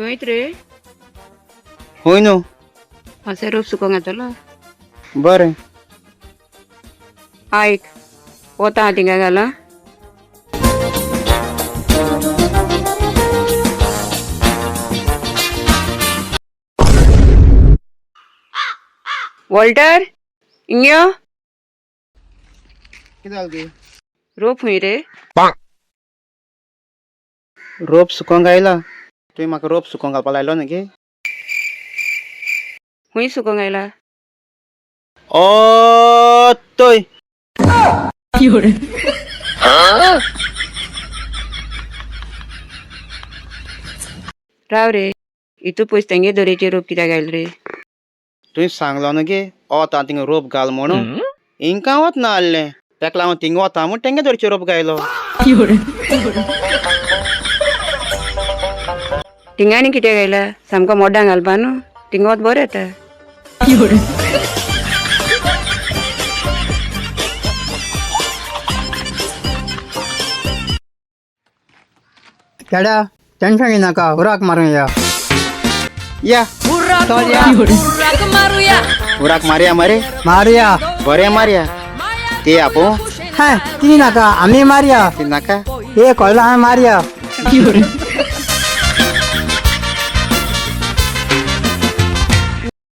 वयत रे? हय न्हू. मातशें रोप सुकोंक घातलो. बरें. आयक, वता हांव थिंगा घाला. वॉल्टर, हिंग यो. कितें जालें गे? रोप खंय रे? रोप सुकोंक आयला. तुवें म्हाका रोप सुकोंक घालपा लायलो न्ही गे? खंय सुकोंक आयला? ओ तोय. राव रे, इतू पयस तेंगे दोरेचे रोप कित्याक आयल रे? तुवें सांगलो न्हू गे वता थिंगा रोप घाल म्हणून. हिंका वतना आहलें तेका लागून थिंगा वता म्हूण तेंगे दोरचे रोप घायलो. थिंगा आनी कित्याक आयला? सामको मोड्डां घालपा न्हू, थिंगा वत बरें येता. चेड्या, टेन्शन घेनाका, उराक मारूया. या. चल या. उराक मारया मरे. मारुया. बरें मारया ते आपूं. हा, ती नाका, आमी मारया. ते नाका. ए, कळ्ळो, आमी मारया.